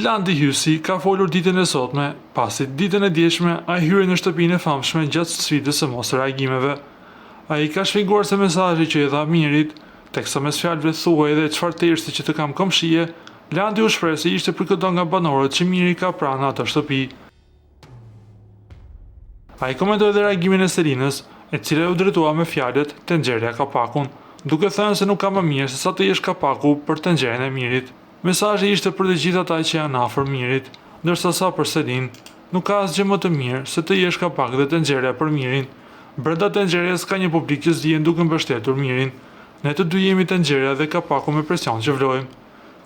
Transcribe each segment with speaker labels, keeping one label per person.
Speaker 1: Landi Hysi ka folur ditën e sotme, pasi ditën e djeshme ai hyri në shtëpinë e famshme gjatë sfidës së mosreagimeve. Ai ka shpjeguar se mesazhi që i dha Mirit, teksa mes fjalëve thuhej edhe çfarë tersi që të kam komshije, Landi u shpreh se ishte për këdo nga banorët që Miri ka pranë në atë shtëpi. Ai komentoi edhe reagimin e Selinës, e cila iu drejtua me fjalët tenxherja kapakun, duke thënë se nuk ka më mirë se sa të jesh kapaku për tenxheren e Mirit. Mesazhi ishte për të gjithë ata që janë afër Mirit, ndërsa sa për Selinë, nuk ka asgjë më të mirë se të jesh kapak dhe tenxherja për Mirin. Brenda tenxheres ka një publik që zien duke mbështetur Mirin. Ne të dy jemi tenxherja dhe kapaku me presion që vlojmë.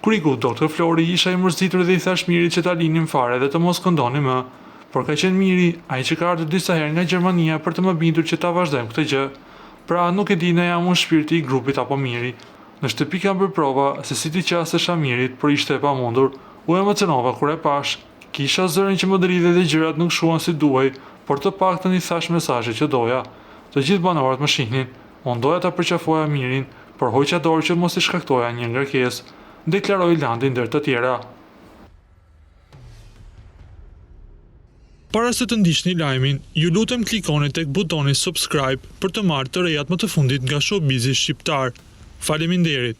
Speaker 1: Kur iku Doktor Flori isha i mërzitur dhe i thashë Mirit që ta linim fare dhe të mos këndonim më. Por ka qenë Miri, ai që ka ardhur disa herë nga Gjermania për të më bindur që ta vazhdojmë këtë gjë. Pra, nuk e di në jam unë shpirti i grupit apo Miri. Në shtëpi kam bërë prova se si t'i qasesha Mirit, por ishte e pamundur. U emocionova kur e pashë. Kisha zërin që më dridhej dhe gjërat nuk shkuan si duhej, por të paktën i thashë mesazhin që doja. Të gjithë banorët më shihnin. Unë doja ta përqafoja Mirin, por hoqa dorë që mos i shkaktoja një ngarkesë, deklaroi Landi ndër të tjera. Para se të ndiqni lajmin, ju lutem klikoni tek butoni subscribe për të marrë të rejat më të fundit nga showbizi shqiptar. Faleminderit!